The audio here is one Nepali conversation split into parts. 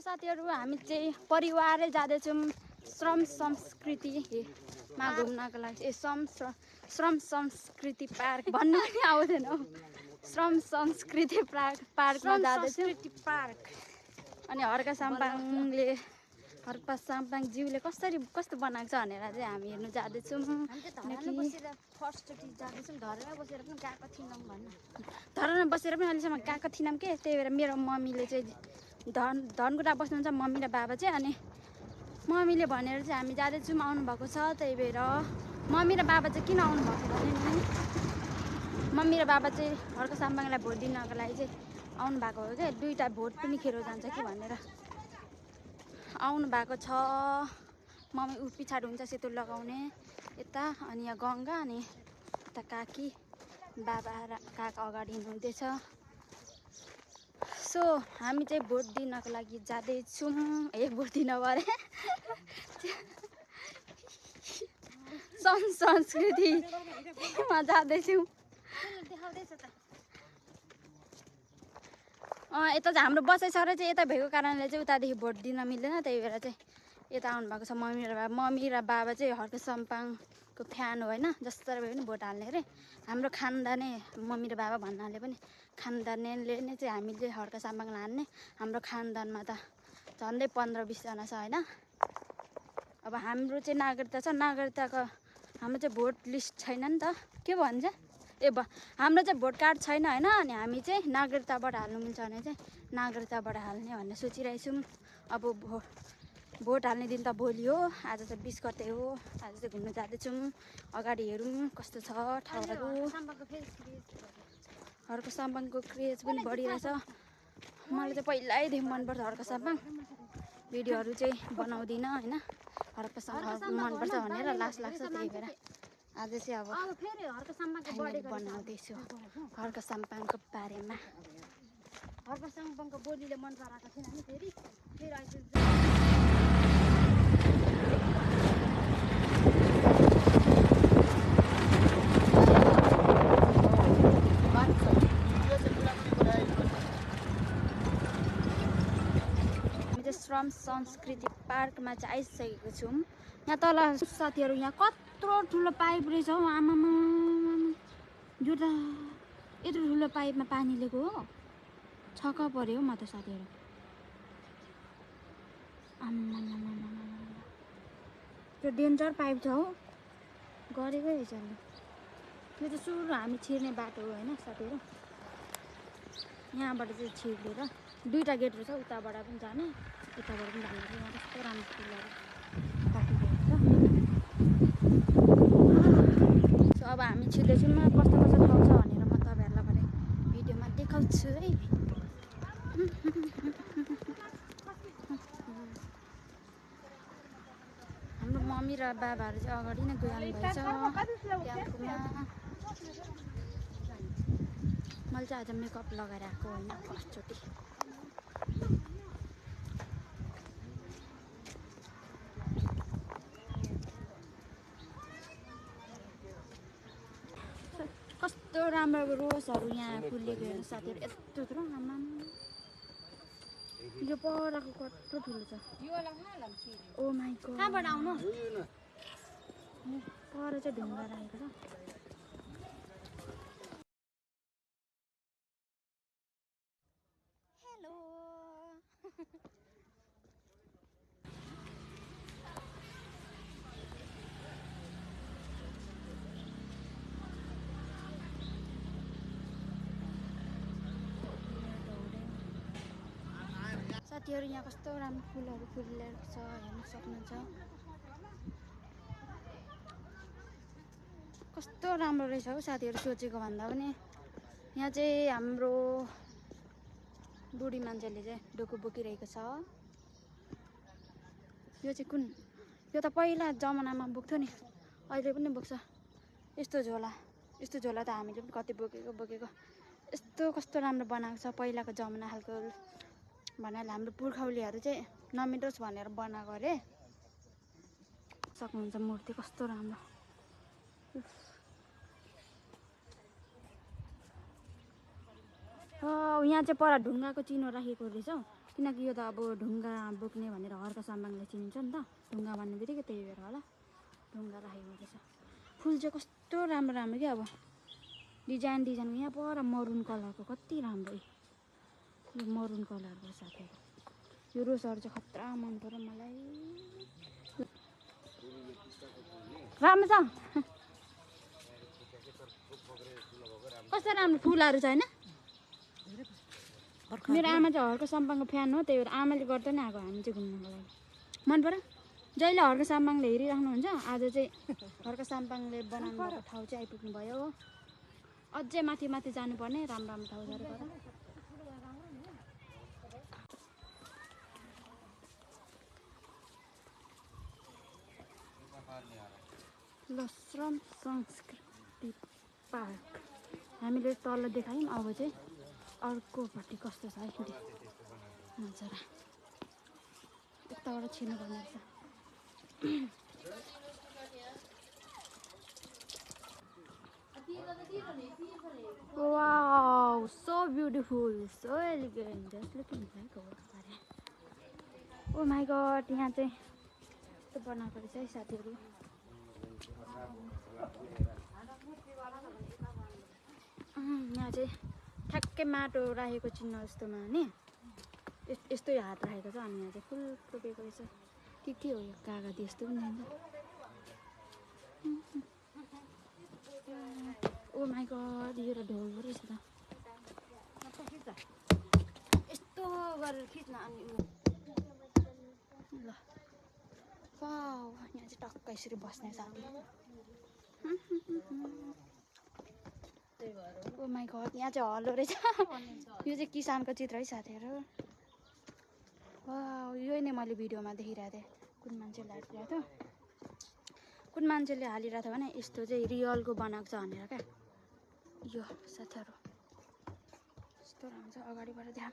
साथीहरु हामी चाहिँ परिवारै जाँदैछौँ श्रम संस्कृतिमा घुम्नको लागि। श्रम संस्कृति पार्क भन्नु पनि आउँदैन। श्रम संस्कृति पार्कमा जाँदैछौँ। अनि हर्का साम्पाङ ज्यूले कस्तो बनाएको छ भनेर चाहिँ हामी हेर्नु जाँदैछौँ। धरामा बसेर पनि अहिलेसम्म गएको थिएनौँ के, त्यही भएर मेरो मम्मीले चाहिँ धनकुटा बस्नुहुन्छ मम्मी र बाबा चाहिँ। अनि मम्मीले भनेर चाहिँ हामी जाँदैछौँ, आउनुभएको छ। त्यही भएर मम्मी र बाबा चाहिँ किन आउनुभएको भने नि मम्मी र बाबा चाहिँ हर्का साम्पाङलाई भोट दिनको लागि चाहिँ आउनुभएको हो क्या। दुईवटा भोट पनि खेरो जान्छ कि भनेर आउनुभएको छ। मम्मी ऊ पछाडि हुन्छ सेतो लगाउने यता, अनि यहाँ गङ्गा, अनि यता काकी, बाबा र काका अगाडि हुनुहुँदैछ। सो हामी चाहिँ भोट दिनको लागि जाँदैछौँ। भोट दिन परे संस्कृतिमा जाँदैछौँ। यता चाहिँ हाम्रो बसाइसकेर चाहिँ यता भएको कारणले चाहिँ उतादेखि भोट दिन मिल्दैन। त्यही भएर चाहिँ यता आउनुभएको छ मम्मी र बाबा चाहिँ हर्का साम्पाङको फ्यान हो होइन। जसरी भए पनि भोट हाल्ने अरे। हाम्रो खानदानै मम्मी र बाबा भन्नाले पनि खानदानले नै चाहिँ हामीले हर्का साम्पाङलाई हान्ने। हाम्रो खानदानमा त झन्डै 15-20 जना छ होइन। अब हाम्रो चाहिँ नागरिकता छ, नागरिकताको हाम्रो चाहिँ भोट लिस्ट छैन नि त, के भन्छ हाम्रो चाहिँ भोट कार्ड छैन होइन। अनि हामी चाहिँ नागरिकताबाट हाल्नु मिल्छ भने चाहिँ नागरिकताबाट हाल्ने भनेर सोचिरहेछौँ। अब भोट हाल्ने दिन त भोलि हो, आज चाहिँ 20 गते हो। आज चाहिँ घुम्न जाँदैछौँ, अगाडि हेरौँ कस्तो छ ठाउँहरू। हर्का साम्पाङको क्रेज पनि बढिरहेछ। मलाई चाहिँ पहिल्यैदेखि मनपर्छ हर्का साम्पाङ। भिडियोहरू चाहिँ बनाउँदिनँ होइन, हर्का साम्पाङ मनपर्छ भनेर लास्ट लाग्छ। त्यही भएर आज चाहिँ अब बनाउँदैछु हर्का साम्पाङको बारेमा। हर्का साम्पाङको बोलीले मन पराएको थिएन नि फेरि श्रम संस्कृति पार्कमा चाहिँ आइसकेको छौँ। यहाँ तल साथीहरू यहाँ कत्रो ठुलो पाइप रहेछ हौ। आमामा यो त यत्रो ठुलो पाइपमा पानी लिएको हो, छक्क पऱ्यो हौ म त साथीहरू। आमामा त्यो डेन्जर पाइप छ हौ, गरेकै रहेछ नि। यो चाहिँ सुरु हामी छिर्ने बाटो हो होइन साथीहरू। यहाँबाट चाहिँ छिर्देर दुईवटा गेट रहेछ, उताबाट पनि जाने यताबाट पनि जाने। यहाँ कस्तो राम्रो फुलहरू राखिदिएको छ। सो अब हामी छिर्दैछौँ, कस्तो कस्तो ठाउँ छ भनेर म तपाईँहरूलाई भरे भिडियोमा देखाउँछु है। हाम्रो मम्मी र बाबाहरू चाहिँ अगाडि नै गइहाल्नुभएछ ट्याम्पोमा। मैले चाहिँ आज मेकअप लगाएर आएको होइन फर्स्टचोटि। कस्तो राम्रो रोजहरू यहाँ फुलेको हेर्नु साथीहरू, यत्रो ठुलो। आमा यो परको कत्रो ठुलो छ। ओ माइ गॉड, कहाँबाट आउनु पर चाहिँ ढुङ्गा राखेको छ। हेलो साथीहरू यहाँ कस्तो राम्रो फुलहरू फुलेको छ हेर्न सक्नुहुन्छ। कस्तो राम्रो रहेछ हौ साथीहरू, सोचेको भन्दा पनि। यहाँ चाहिँ हाम्रो बुढी मान्छेले चाहिँ डोको बोकिरहेको छ। यो चाहिँ कुन, यो त पहिला जमानामा बोक्थ्यो नि, अहिले पनि बोक्छ यस्तो झोला। यस्तो झोला त हामीले पनि कति बोकेको। यस्तो कस्तो राम्रो बनाएको छ, पहिलाको जमाना खालको भनेर हाम्रो पुर्खौलीहरू चाहिँ नमिटोस् भनेर बनाएको अरे। सक्नुहुन्छ मूर्ति कस्तो राम्रो। यहाँ चाहिँ पर ढुङ्गाको चिनो राखेको रहेछ हौ। किनकि यो त अब ढुङ्गा बोक्ने भनेर हर्का साम्बाङले चिनिन्छ नि त ढुङ्गा भन्ने बित्तिकै त्यही भएर होला ढुङ्गा राखेको रहेछ फुल चाहिँ कस्तो राम्रो राम्रो क्या अब डिजाइन यहाँ पर मरुन कलरको कति राम्रो यो मरुन कलरको साथीहरू यो रोजहरू चाहिँ खतरा मन पर्यो मलाई राम्रो छ कस्तो राम्रो फुलहरू छ होइन मेरो आमा चाहिँ हर्का साम्बाङको फ्यान हो त्यही भएर आमाले गर्दा नै आएको हामी चाहिँ घुम्नुको लागि मन पर्यो जहिले हर्का साम्बाङले हेरिराख्नुहुन्छ आज चाहिँ हर्का साम्बाङले बनाउनु भएको ठाउँ चाहिँ आइपुग्नु भयो हो अझै माथि माथि जानुपर्ने राम्रो राम्रो ठाउँहरू गएर लश्रम संस्कृति पार्क हामीले तल देखायौँ अब चाहिँ अर्कोपट्टि कस्तो छ है नजारा यताबाट छिर्नुपर्ने रहेछ Wow, so beautiful, so elegant, just looking like a Oh my god, यहाँ चाहिँ यस्तो बनाएको रहेछ है साथीहरू यहाँ चाहिँ ठ्याक्कै माटो राखेको चिन्ह जस्तोमा नि यस्तै हात राखेको छ अनि यहाँ चाहिँ फुल रोपेको रहेछ के हो यो कागती यस्तो पनि हुन्छ ओ माई गड यो त ढोल पो रहेछ त यस्तो गरेर खिच्न अनि ल वाउ यहाँ चाहिँ टक्क यसरी बस्ने साथी ओ माई गड यहाँ चाहिँ हलो रहेछ यो चाहिँ किसानको चित्र है साथीहरू वाउ यो नै मैले भिडियोमा देखिरहेको थिएँ कुन मान्छेले हालिरहेको थियो कुन मान्छेले हालिरहेको थियो भने यस्तो चाहिँ रियलको बनाएको छ भनेर क्या यो साथीहरू यस्तो राम्रो छ अगाडिबाट ध्यान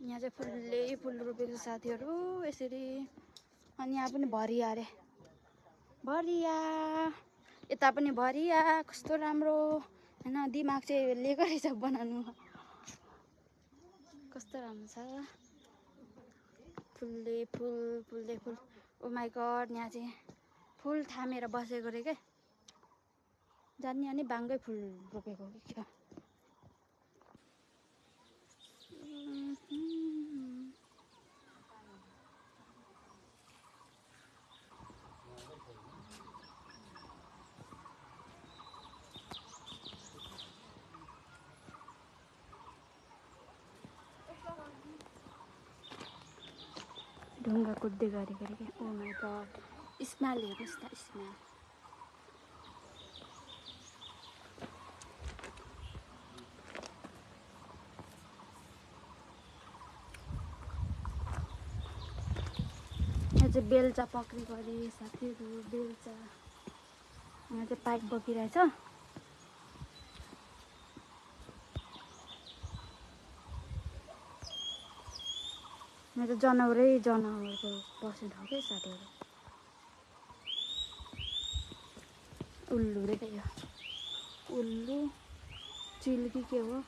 यहाँ चाहिँ फुलले फुल रोपेको छ साथीहरू यसरी अनि यहाँ पनि भरिया अरे भरिया यता पनि भरिया कस्तो राम्रो होइन दिमाग चाहिँ लिएको रहेछ बनाउनु कस्तो राम्रो छ फुलले फुल ओ माई गड यहाँ चाहिँ फुल थामेर बसेको रे क्या जान्ने अनि बाङ्गै फुल रोपेको कि क्या ढुङ्गा कुद्दै गरेको रे क्या ओ माई गड स्मेल हेर्नुहोस् त स्मेल यहाँ चाहिँ बेल्चा पक्रेको अरे साथीहरू बेल्चा यहाँ चाहिँ पाइप बोकिरहेछ यहाँ चाहिँ जनावरको बस्ने ठाउँ क्या साथीहरू उल्लु रे क्या यो उल्लु चिल्की के हो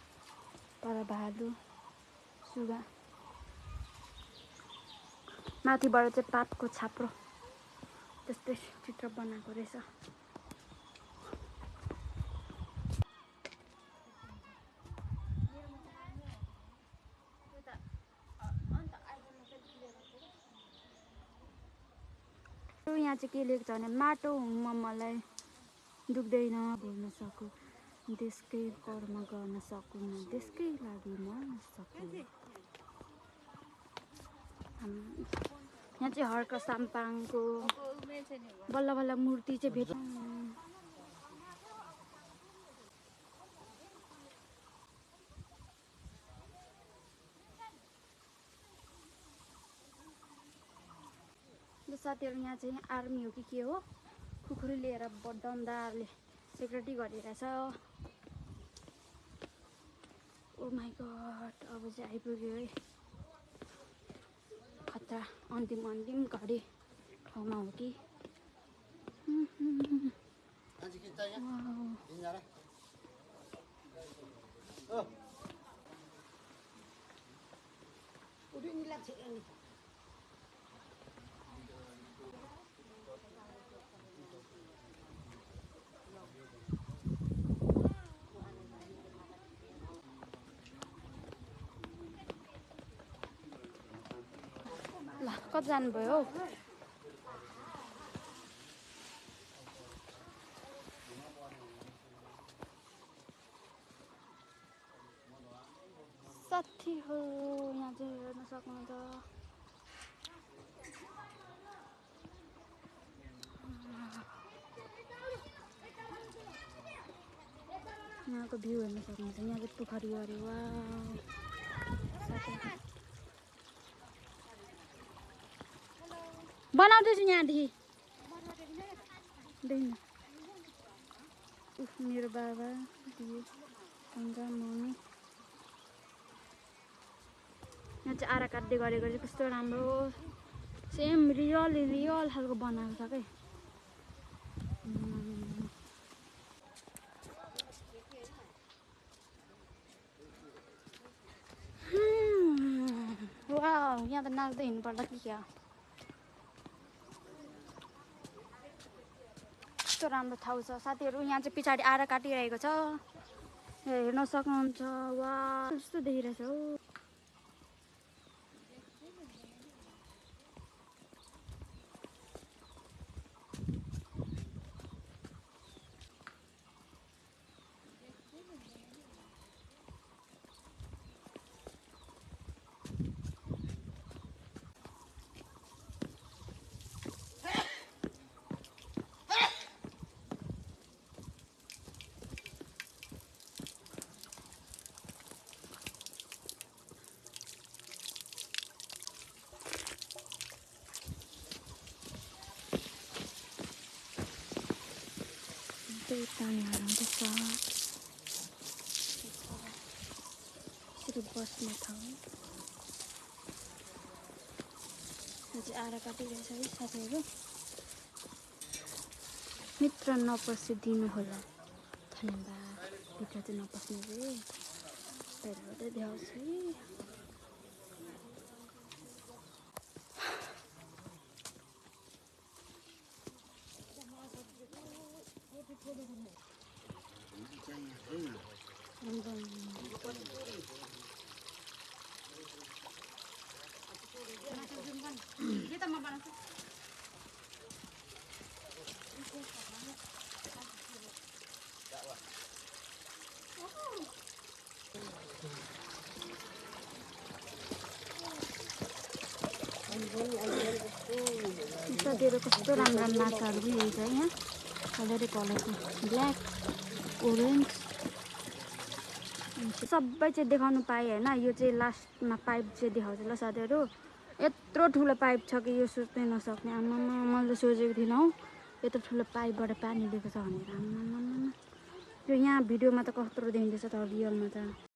तर भालु सुगा माथिबाट चाहिँ पातको छाप्रो त्यस्तै चित्र बनाएको रहेछ यहाँ चाहिँ के लेख्छ भने माटो हुँमा मलाई दुख्दैन बोल्न सकु देशकै कर्म गर्न सकौँ देशकै लागि मर्न सकौँ यहाँ चाहिँ हर्का साम्बाङको बल्ल बल्ल मूर्ति चाहिँ भेट साथीहरू यहाँ चाहिँ आर्मी हो कि के हो खुकुरी लिएर डन्डाले सेक्युरिटी गरिरहेछ ओ माई गड अब चाहिँ आइपुग्यो है खतरा अन्तिम घडी ठाउँमा हो कि ल कति जानुभयो हौ साथीहरू यहाँ चाहिँ हेर्न सक्नुहुन्छ यहाँको भ्यू हेर्न सक्नुहुन्छ यहाँ चाहिँ पोखरी अरे वा बनाउँदैछु यहाँदेखि देख्नु मेरो बाबा दिदी मम्मी यहाँ चाहिँ आरा काट्दै गरेको चाहिँ कस्तो राम्रो सेम रियल खालको बनाएको छ क्या वाउ यहाँ त नाच्दै हिँड्नुपर्दा के क्या कस्तो राम्रो ठाउँ छ साथीहरू यहाँ चाहिँ पछाडि आरा काटिरहेको छ हेर्न सक्नुहुन्छ वा कस्तो देखिरहेछ हौ त्यही पानी हराउँदैछ यसरी बस्ने ठाउँ यहाँ चाहिँ आरा काटिरहेछ है साथीहरू मित्र नपसिदिनु होला धन्यवाद भित्र चाहिँ नपस्ने रे बाहिरबाटै देखाउँछ है साथीहरू कस्तो राम्रो माछाहरू पनि हुन्छ यहाँ कलरै कलरको ब्ल्याक ओरेन्ज सबै चाहिँ देखाउनु पाएँ होइन यो चाहिँ लास्टमा पाइप चाहिँ देखाउँछ ल साथीहरू यत्रो ठुलो पाइप छ कि यो सोच्नै नसक्ने आमामा मैले सोचेको थिइनँ हौ यत्रो ठुलो पाइपबाट पानी दिएको छ भनेर आमामा यो यहाँ भिडियोमा त कत्रो देखिँदैछ तर रियलमा त